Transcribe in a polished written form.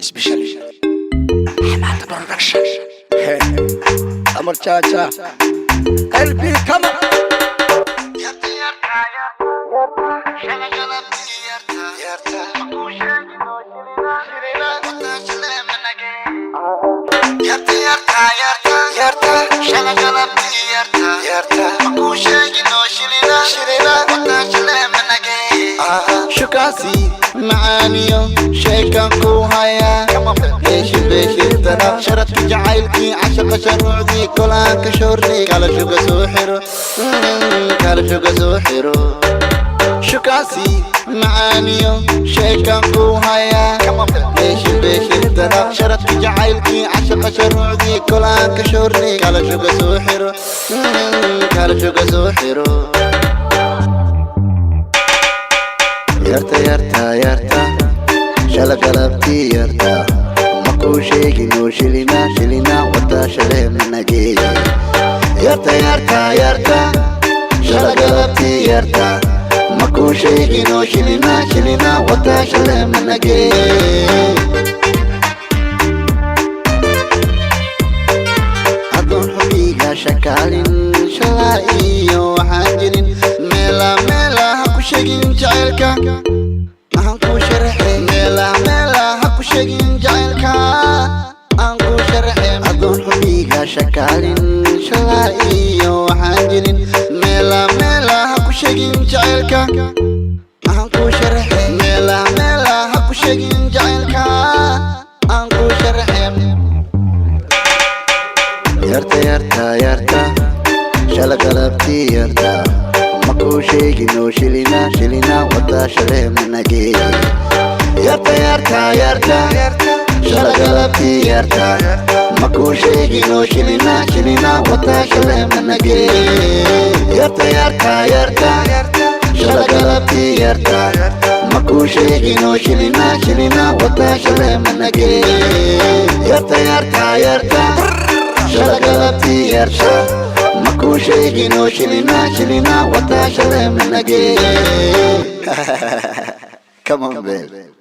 Especially Xamaada Production. Amar Jaaja LB, come on. Shukaasi macaaniyo sheekan ku hayaa, beeshi beeshirtana sharadka jacaylkii, cashaqa sharuucdii, kolaanka shoornay, kala shuga soo xiro, kala shuga soo xiro. Shukaasi macaaniyo sheekan ku hayaa, beeshi beeshirtana sharadka jacaylkii, cashaqa sharuucdii, kolaanka shoornay, kala shuga soo xiro, kala shuga soo xiro. Yarta, yarta, yarta, shala galabtii yarta, makuu sheegin oo shilina shilina wata shaleemanage. Yarta, yarta, yarta, shala galabtii yarta, makuu sheegin oo shilina shilina wata shaleemanage. Adoon xubiga shakaalin, shalaa iyo waxaan jirin, meela meela ha ku sheegin jacaylka, aan ku sharaxe. Meela meela ha ku sheegin jacaylka, aan ku sharaxe. Adoon xubiga shakaalin, shalaa iyo waxaan jirin, meela meela ha ku sheegin jacaylka, aan ku sharaxe. Meela meela ha ku sheegin jacaylka, aan ku sharaxe. Yarta, yarta, yarta, shala galabtii yarta, makuu sheegin oo shilina shilina wata shaleemanage. Yarta, yarta, yarta, shala galabtii yarta, makuu sheegin oo shilina shilina wata shaleemanage. Yarta, yarta, yarta, shala galabtii yarta, makuu sheegin oo shilina shilina wata shaleemanage. Yarta, yarta, yarta, shala galabtii yarta, makuu sheegin oo shilina shilina wata shaleemanage. Come on, babe.